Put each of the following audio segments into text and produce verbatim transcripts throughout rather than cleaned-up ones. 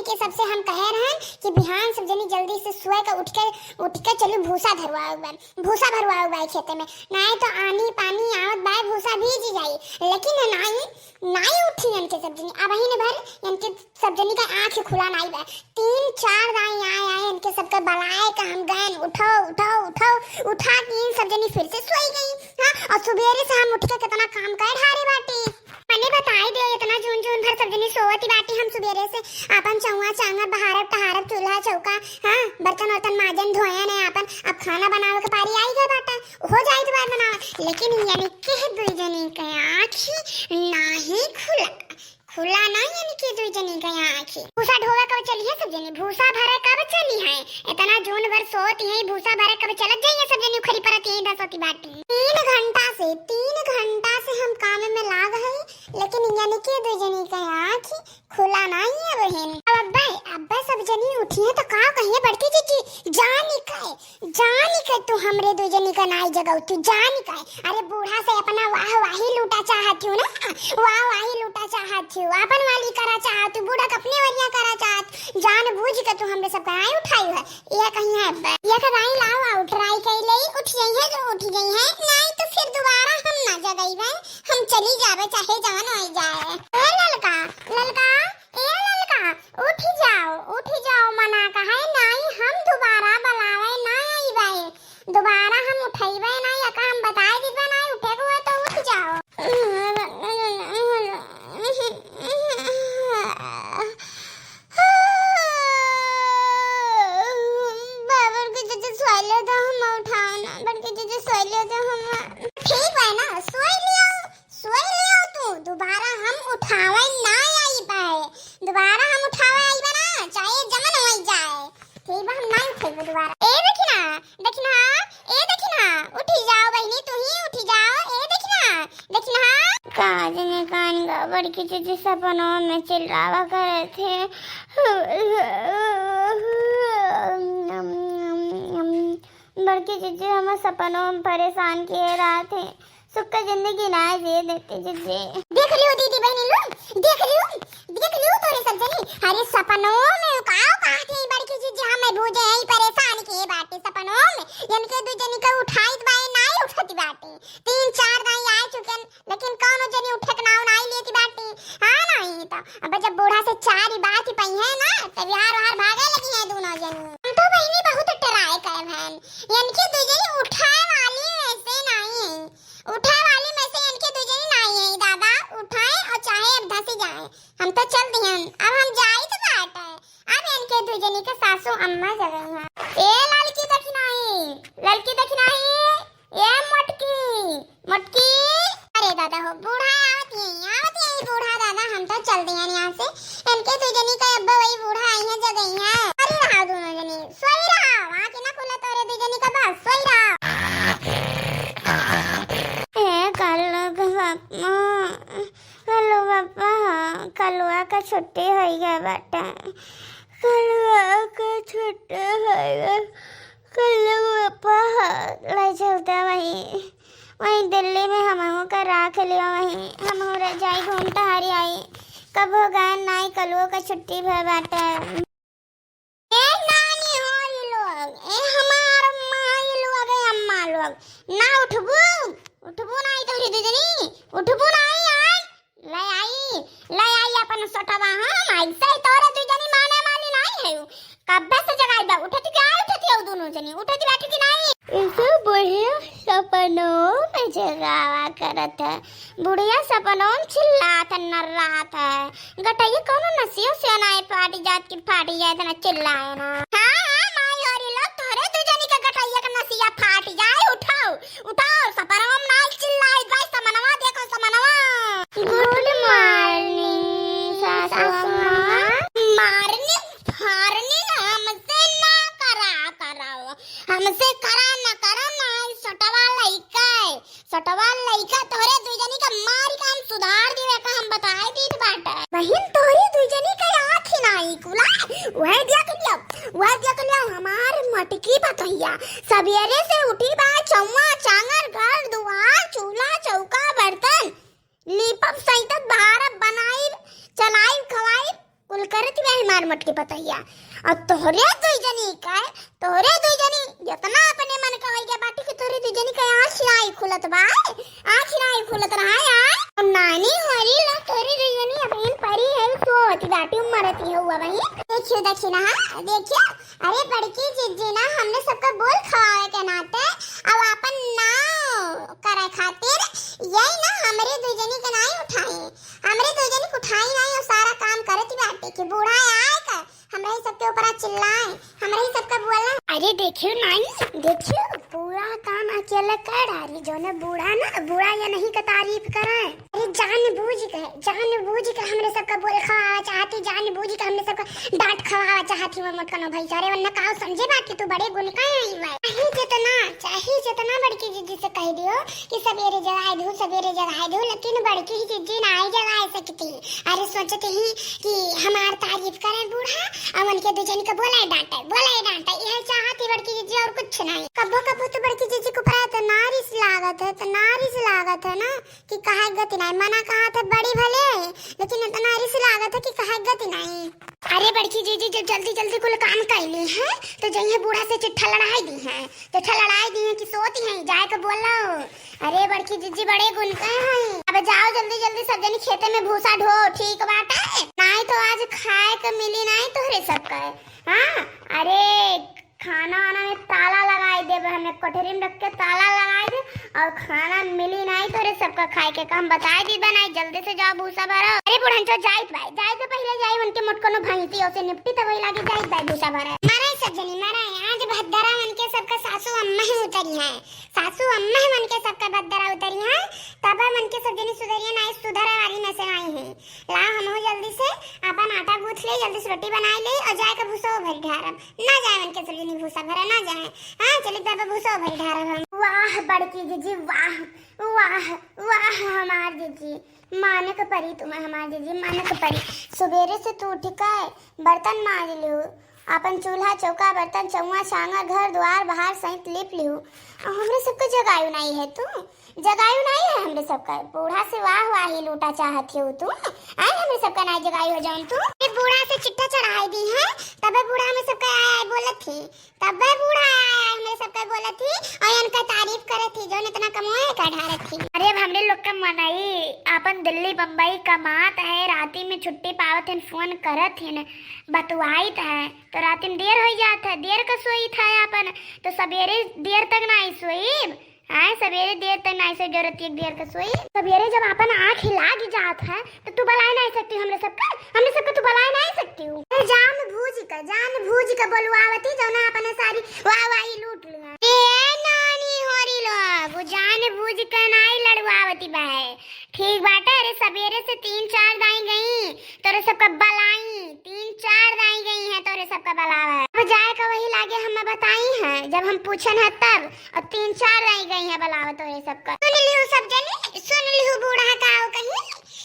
के सबसे हम कहे रहन कि बिहान सब जनी जल्दी से सोए के उठ के, उठ के चलू भूसा धरवाओ बा, भूसा भरवाओ बा खेते में, नाहीं तो आनी पानी आवत बा, भूसा भीज जाई। लेकिन नाहीं, नाहीं उठी इनके सब जनी। अबहिन भर इनके सब जनी का आँख खुला नाहीं बा। तीन चार दाई आए, आए इनके सबके बलाए का हम गए, उठो, उठो, उठो। उठा के इन सब जनी फिर से सोई गई। हाँ, और सुबेरे से हम उठ के कितना काम कर ढारे बाटी। मने बताई दे, इतना जून जून भर सब जनी सोवती बाटी, हम सुबेरे से आपन चौवा चांगर बहारब टहारब, चूल्हा चौका, हाँ, बर्तन वर्तन माजन धोयन है आपन। अब खाना बनावे के पारी आई गए बाटा, हो जाई तो बाद बनावा। लेकिन यानी के दुई जनी के आँखी नाहीं खुला, खुला ना यानी के दुई जनी के आँखी। भूसा ढोवे कब चली है सब जनी, भूसा भरे कब चली है? इतना जून भर सोती है, भूसा भरे कब चलत जाइए सब जनी, उखरी परत यहीं धसोती बाटी। तीन घंटा से, तीन घंटा से हम काम में लाग है, लेकिन यानी के दुई जनी के आँखी खुला नाहीं है बहिन। अब अब्बे, अब्बे सब जनी उठी है तो का कहिए बड़की जीजी, जानी के, जानी के तू हमरे दुई जनी का नाई जगौती, जानी के। अरे बूढ़ा से अपना वाह वाही लूटा चाहत हूँ ना, वाह वाही लूटा चाहत हूँ, आपन वाली करा चाहत हूँ, बूढ़ा के अपने वरिया करा चाहत, जान बूझ के तू हमरे सबका नाई उठाई है। यह कहीं है अब्बे, यह का नाई लाओ, आ उठराई कई ले, उठ गई है जो उठ गई है, नाई तो फिर दोबारा हम ना जगई भाई। हम चली जावे चाहे जवन होई जाए। ए ललका, ललका, ए ललका, उठी जाओ, उठी जाओ, मना कहे नाई, हम दोबारा बुलावे ना आईबे, दोबारा हम उठैबे ना, या का हम बताए दीबे ना, उठे को है तो उठ जाओ। बाबर के जैसे सोले तो हम उठाओ ना, बड़के जैसे सोले तो हम। ठीक है ना, सोई लियो, सोई लियो तू, दोबारा हम उठावे ना आई पाए, दोबारा हम उठावे आई बना, चाहे जमन होई जाए, ठीक बा, हम ना उठेबे दोबारा। ए दखिना, दखिना, ए दखिना, उठी जाओ बहिनी, तू ही उठी जाओ, ए दखिना, दखिना। का जने कान गड़बड़ की चीज सपनों में चिल्लावा करे थे। बड़की जीजी, हमें सपनों में परेशान किए रहत हैं, सुख का जिंदगी ना जिए देते जीजी। देख लियो दीदी बहनी लोग, देख लियो, देख लियो तोरे सब जनी। अरे सपनों में काव कहत हैं बड़की जीजी, हमें भूजे ही परेशान किए बाटे सपनों में। इनके दू जनी का उठाइत बाए, नाई उठत बाटे। तीन चार दाई आ चुके, लेकिन कौनो जनी उठे के नाव नाई लेती बाटी। हाँ, नाई तो अब जब बूढ़ा से चार ही बात ही पई है ना, तब यार वार भागे लगी है दोनों जनी। हम तो बहिनी बहुत ट्राई करे भैन, इनके दू जनी उठाए वाली में से नाई है, उठाए वाली में से इनके दू जनी नाई है दादा, उठाए और चाहे अब धसी जाए। हम तो चल दिहन, अब हम जाई तो बाटे, अब इनके दू जनी के सासू अम्मा जगई हैं। ए ललकी दखिनाही, ललकी दखिनाही, ए मोटकी, मोटकी। अरे दादा हो, बूढ़ा आवत ही, आवत ही बूढ़ा दादा, हम तो चल दिहन यहाँ से। इनके दू जनी का अब्बा वही बूढ़ा आई है, जगई है। अरे रहा दोनों जनी, सोई रहा, आँख ना खुला तोरे दू जनी का, बस सोई रहा। ए कल्लू के पापा, कल्लू पापा, कलुआ का छुट्टी होई गए बाटे, कलुआ का छुट्टी होई गए। कल्लू पापा, ले चलते वहीं, वहीं दिल्ली में हमहू का राख लियो, वहीं हमहू रह जाई, घूम टहरी आई। कबो गए नाई, कलुओ का छुट्टी भय बाटे। ए नानी होरी लोग, ए हमार माई लोग, ए अम्मा लोग, ना उठबू, उठबू नाई तोहरी दू जनी, उठबू नाई आई। ले आई, ले आई अपन सोटवा, हम ऐसे ही तोरे दू जनी माने वाली नाई है। कब्बे से जगाई बा, उठती क्या, उठती हो दोनों जनी, उठती बैठी कि नाई? इसे बढ़िया सपनों में जगावा करत है, बुढ़िया सपनों में चिल्लात नर्रात है। गटैया कौनो नसियो से नाई फाटी जात की फाटी जाए, इतना चिल्लाए ना। हाँ, हाँ, माई होरी लोग, तोहरे दू जनी का गटैया का नसिया फाटी जाए, उठाओ, उठाओ, सपनवा में नाई चिल्लाई, भाई समनवा देखो, समनवा। Good morning, सासू अम्मा। Morning, morning हमसे ना करा, कराओ, हमसे करा ना, करा ना, सटवा लइका है। सटवा लइका तोहरे दू जनी का मार के हम सुधार दिए का हम बताए दीत बाटे। बहिन तोहरे दू जनी का आँख ही नाई खुला। वह देख लियो, वह देख लियो हमार मटकी पतोहिया। सबेरे से उठी बा चौवा चांगर घर दुआर चूल्हा चौका बर्तन। लीपब सैतब बहारब बनाइब चलाइब खवाइब। कुल करत बा हमार मोटकी पतोहिया। और तोहरे दुई जनी का, तोहरे दुई जनी इतना अपने मन का होइगा बाटी कि तोहरे दुई जनी का आँख नाई खुलत बा, आँख नाई खुलत रहा यार। और नानी होरी ला तोहरे दुई जनी अबहिन परी है, सोवत बाटी, मरत ही हुआ वही। देखियो, देखी ना, हाँ, देखियो। अरे बड़की जिज्जी ना हमरे सबका बोल खवावे के नाते अब आपन नाव करे खातिर यही ना हमरे दुई जनी के नाई उठाई, हमरे दुई जनी के उठाई नाई, और सारा काम करत बाटे कि बूढ़ा आए का हमरे ही सबके ऊपर चिल्लाए, हमरे ही सबका बोले। अरे देखियो नाई, देखियो पूरा काम अकेले कर डारी, जौने बूढ़ा ना, बूढ़ा ये नहीं का तारीफ करे। अरे जान बूझ के, जान बूझ के हमरे सबका बोल खवावा चाहती, जान बूझ के हमरे सबका डांट खवावा चाहती वो मोटकनो भैंसा। अरे वरना काव समझे बात कि तू बड़े गुण का आई बा। चाहे जितना, चाहे जितना बड़की जिज्जी से कह दियो कि सवेरे जगाए दू, सवेरे जगाए दू, लेकिन बड़की जिज्जी नाई जगाए सकती। अरे सोचती ही कि हमार तारीफ करे बूढ़ा, और उनके दू जन के बोले डांटे, बोले डांटे, यह चाहती बड़की जिज्जी और कुछ नहीं। कब्बो कब्बो तो बड़की जिज्जी के ऊपर इतना रिस लागत है, इतना रिस लागत है ना कि कहा गति नहीं। मना कहा था बड़ी भले, लेकिन इतना रिस लागत है कि कहा गति नहीं। अरे बड़की जिज्जी जब जल्दी जल्दी कुल काम कर ली है तो जइहे बूढ़ा से चिट्ठा लड़ाई दी है, चिट्ठा लड़ाई दी है कि सोती है, जाए के बोलो। अरे बड़की जिज्जी बड़े गुण के हैं। अब जाओ जल्दी जल्दी सब जनी खेते में भूसा ढो, ठीक बाटे? नाई तो आज खाए के मिली नाई तोहरे सबका। हाँ, अरे खाना वाना में ताला लगाई देब, हमें कोठरी में रख के ताला लगाई दे और खाना मिली नाई तोहरे सबका खाए के। का हम बताए दी बनाई, जल्दी से जाओ भूसा भरो। अरे बुढ़न चो जाइत बाई, जाइत बा पहिले जाई उनके मोटकनो भैंसी ओसे निपटी तब वही लागे जाइत बाई भूसा भरो। मरे सब जनी मरे, आज भद्दरा मन के सबका सासू अम्मा ही उतरी है। सासू अम्मा मन के सबका बदरा उतरी है, तब मन के सब जनी सुधरिया नाई, सुधरे वाली में से नाई है। ला हमहू जल्दी से अपन आटा गूंथ ले, जल्दी से रोटी बनाई ले और जाए के भूसो भरी ढारब। ना जाए मन के सब जनी भूसा भरे, ना जाए। हाँ, चली बाबा भूसो भरी ढारब हम। वाह बड़की जिज्जी, वाह, वाह, वाह हमार जिज्जी, माने के परी तुम्हें हमार जिज्जी, माने के परी। सुबेरे से तू उठ के बर्तन माज लियो, अपन चूल्हा, चौका, बर्तन, चौवा, छांगा, घर, द्वार, बाहर सहित लीप लिहू। और हमरे सबके जगायु नाई है तू, जगायु नाई है हमरे सबका। बूढ़ा से वाह वाही लूटा चाहत हो तू, आए हमरे सबका नाई जगायु हो जाऊन तू। ये बूढ़ा से चिट्ठा चढ़ाई दी है, तबे बूढ़ा में सबका आए, आए बोलत थी, तबे बूढ़ा आए, आए हमरे सबका बोलत थी और इनका तारीफ करत थी, जौन इतना कमोए का ढारत थी। अरे अब हमरे लोग का मनई अपन दिल्ली बम्बई कमात है, राती में छुट्टी पावत है, फोन करत है, बतवाइत है। तो रात में देर होइ जात है, देर का सोइत है आपन, तो सबेरे देर तक नाई सोइब। आए, सबेरे देर तक नाई सोइब, जरूरत एक देर का सोइब। सबेरे जब आपन आँख लाग जात है, तो तू बलाए नाई सकती हमरे सबका, हमरे सबका तू बलाए नाई सकती हूँ। ए, जान बूझ के, जान बूझ के बोलवावती, जौना आपने सारी वाह वाही लूट लिया। ए नानी होरी लोग, जान बूझ के नाई लड़वावती बाहे। ठीक बाटे, अरे सबेरे से तीन चार दाई गई, तोरे सबका बलाई, तीन चार दाई गई हैं तोरे सबका बलावे। अब जाए का वही लागे हम बताई हैं, जब हम पूछन है तब, और तीन चार दाई गई हैं बलावे तोरे सबका। सुन लिहू सब जनी, सुन लिहू बूढ़ा काव कही।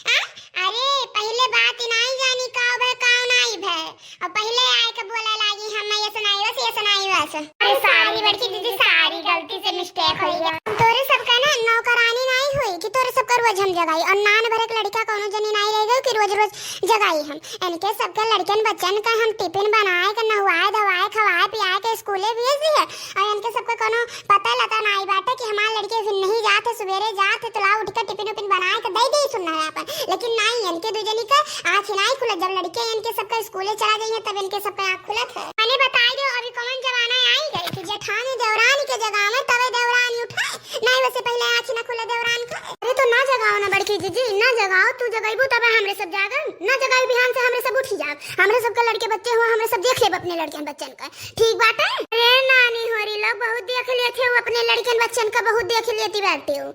आ? अरे पहिले बात नाई जानी काव भय काव नाई भय, और पहिले आए के बोले लागी हम ये सुनाई बस, ये सुनाई बस। अरे सारी बड़की जिज्जी, सारी गलती से mistake होइ गया। तोरे सबका ना नौकरानी नाई हुई कि तोरे सबका रोज हम जगाई, और नान भरे के लड़का कौनो जनी नाई रह गई कि रोज रोज जगाई हम। इनके सबके लड़कन बच्चन का हम टिफिन बनाए के, नहवाए धोवाए, खवाए पियाए के स्कूले भेज दिए, और इनके सबके कौनो पता लता नाई बाटे कि हमार लड़के फिर नहीं जात है, सुबेरे जात है तो ला उठ के टिफिन उफिन बनाए के दे दे सुनना है अपन। लेकिन नाई, इनके दो जनी का आँख नाई खुला। जब लड़के इनके सबका स्कूले चला जाइए तब इनके सबका आँख खुलत है। मैंने बताई दो अभी कौन जमाना आई गई कि जेठानी देवरानी के जगह में तबे देवरानी उठाए। नहीं वैसे पहले आँख ना खुले देवरान का। अरे तो ना जगाओ ना बड़की जिज्जी, ना जगाओ, तू जगाइबू तब हमरे सब जागब, ना जगाई बिहान से हमरे सब उठी जाब। हमरे सबका लड़के बच्चे हुआ, हमरे सब देख लेब अपने लड़कन बच्चन का। ठीक बाटे? अरे नानी होरी लोग बहुत देख लेते हो अपने लड़कन बच्चन का, बहुत देख लेती बाटे हो।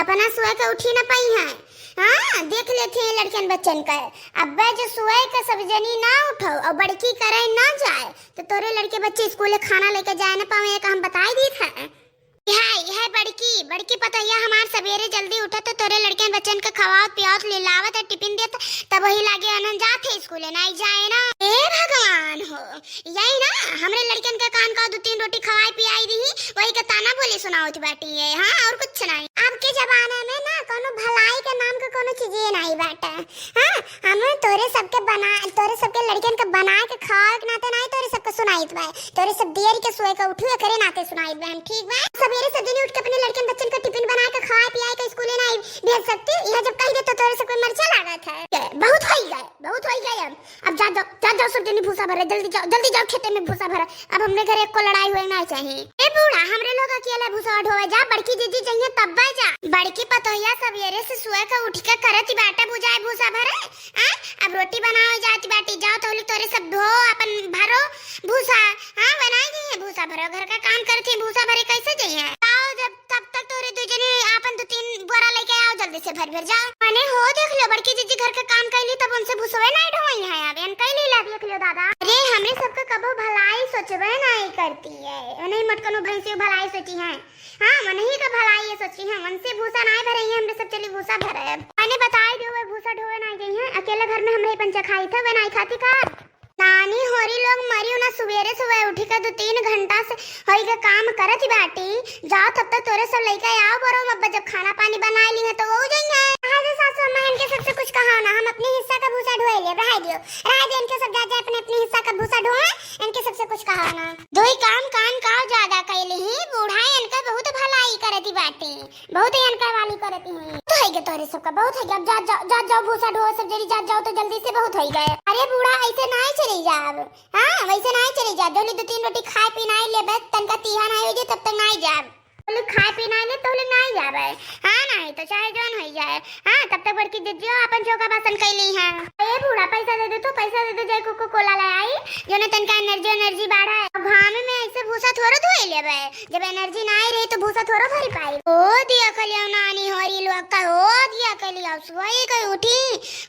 अपना सोए के उठी ना पाई है। हाँ, देख लेते हैं लड़कन बच्चन का। अब्बे जो सोए के सब जनी ना उठाओ और बड़की करे ना जाए, तो तोरे लड़के बच्चे स्कूले खाना लेके जाए ना पावे, ये का हम बताई दी था। हाय, हाय बड़की, बड़की पतोहिया हमार सबेरे जल्दी उठत तो तोरे लड़कन बच्चन के खवावत पियावत लिलावत है, टिफिन देत, तब वही लागे अनन जात है स्कूले, नाई जाए ना। ए भगवान हो, यही ना, हमरे लड़कन के कान का दो तीन रोटी खवाई पियाई दी, वही के ताना बोली सुनावत बाटी है, हाँ, और कुछ नहीं। अब के जमाने में ना कोनो भलाई के नाम के कोनो चीजे नहीं बाटे। हाँ, हम तोरे सबके बना, तोरे सबके लड़कियन के बनाए के खाए के नाते नहीं तोरे सबके सुनाइत बा। तोरे सब देर के सोए के उठू एकरे नाते सुनाइत बा हम, ठीक बा? सवेरे से दिन उठ के अपने लड़कियन बच्चन के टिफिन बनाए के खाए पियाए के स्कूले नहीं भेज सकती। यह जब कह दे तो तोरे सबके मरचा लागत है। बहुत होई गए, बहुत होई गए। अब अब जा जाओ, जा जाओ सब जनी भूसा भरे, जल्दी जाओ, जल्दी जाओ खेते में भूसा भरे। अब हमरे घर एक को लड़ाई हुए ना चाहिए। ए बूढ़ा, हमरे लोग अकेले भूसा ढोवे जा, बड़की जीजी चाहिए तब जा। बड़की पतोहिया सवेरे से सुए के उठ के करत ही बाटे बुझाए भूसा भरे। आ, अब रोटी बनावे जाती बाटी, जाओ तो तोरे सब धो अपन भरो भूसा। हाँ, बनाई जाइए भूसा भरो, घर का काम करती है, भूसा भरे कैसे जाइए? आओ जब तब तक तोरे दू जने आपन दू तीन बोरा लेके आओ, जल्दी से भर भर जाओ। मने हो देख लो, बड़की जीजी घर के काम कैली तब उनसे भूसवे नहीं ढोई है। अब एन कैली ला देख लो दादा। अरे हमरे सबके कबो भलाई सोचबे नहीं करती है, नहीं मटकनो भैंसी भलाई सोची है। हाँ, मनही का भलाई ये सोची है, उनसे भूसा नहीं भरे हैं, हमरे सब चली भूसा भरे। अब मैंने बताई दियो, वे भूसा ढोवे नहीं गई हैं, अकेले घर में हमरे पंचा खाई था, वे नहीं खाती का? नानी होरी लोग मरी उना सुबेरे सुबह उठी के दो तीन घंटा से होई के काम करत ही बाटी। जाओ तब तक तोरे सब लइका आओ बरो, अब जब खाना पानी बनाए ली है तो वो जाइए। हाँ जी सासू अम्मा, इनके सबसे कुछ कहा ना, हम अपने हिस्सा का भूसा ढोए ले, रह दियो, रह दियो, इनके सब जा जाए अपने अपने हिस्सा का भूसा ढोए, इनके सबसे कुछ कहा ना। दो ही काम कान का ज्यादा कैली ही बूढ़ा, इनका बहुत भलाई करत ही बाटी। बहुत ही अनकर वाली करती हैं। तो है के तोरे सबका बहुत है के, अब जा जाओ, जा जाओ भूसा ढोओ सब जल्दी, जा जाओ तो जल्दी से बहुत है गए। अरे बूढ़ा ऐसे नहीं चली जाब। हाँ, वैसे नहीं चली जाब। जौली दो तीन रोटी खाए पी नहीं लेबे, तनका तीहा नहीं हो जाए तब तक नहीं जाब। बोले खाए पी नहीं ले तो बोले नहीं जाबे। हाँ, नहीं तो चाहे जौन हो जाए। हाँ, तब तक बड़की दीदियो अपन चौका बासन कैली हैं। ए बूढ़ा पैसा दे दे तो, पैसा दे दे, जाए कोको कोला ले आई, जो ने तनका एनर्जी एनर्जी बढ़ा है। अब घाम में ऐसे भूसा थोड़ो धोए लेबे। जब एनर्जी नाई रही तो भूसा थोड़ो भरी पाई। ओ दिया कलियो नानी होरी लोग का, ओ दिया कलियो सोई के उठी,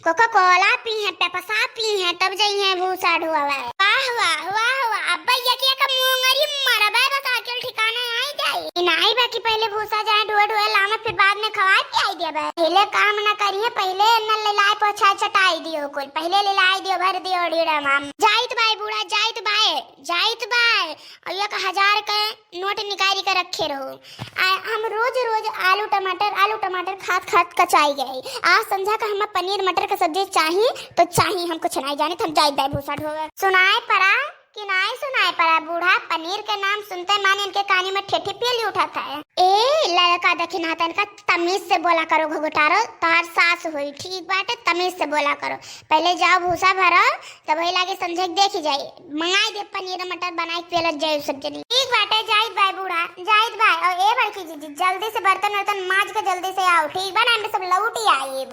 कोका कोला पी है, पेपसा पी है, तब जाई है भूसा ढोवे। वाह, वाह, वाह, वाह, अब भैया की एक मुंगरी मरबे बस अकेल ठिकाने आई जाई। ई नाई बा कि पहले भूसा जाए ढोए ढोए लावे, फिर बाद में खवाए पियाई देबे। पहले काम ना करिए, पहले न ले लाए पोछा चटाई दियो कुल, पहले ले लाई दियो भर दियो डीड़ा माम। जाइत बाय बूढ़ा, जाइत बाय, जाइत बाय। और एक हजार के नोट निकाली के रखे रहो। आ, हम रोज रोज आलू टमाटर, आलू टमाटर खात खात कचाई गए। आज संझा का हम पनीर मटर के सब्जी चाही तो चाही, हम कुछ नहीं जाने, हम जाई दाई भूसा ढोवे। सुनाए पड़ा कि नाई सुनाए पड़ा? बूढ़ा पनीर के नाम सुनते मान इनके कानी में ठेठी पेली उठा था। ए लड़का, देखी ना तनका तमीज से बोला करो घुघुटारो, तार सास हुई, ठीक बाटे, तमीज से बोला करो। पहले जाओ भूसा भरो, तब वही लागे संझा के देखी जाई। मंगाई दे पनीर मटर बनाई के पेलत जाई सब जनी। ठीक बाटे, जाइत बाय बूढ़ा, जाइत बाय। और ए बड़की जीजी, जल्दी से बर्तन वर्तन माज के जल्दी से आओ, ठीक बा ना, हम सब लौटी आई।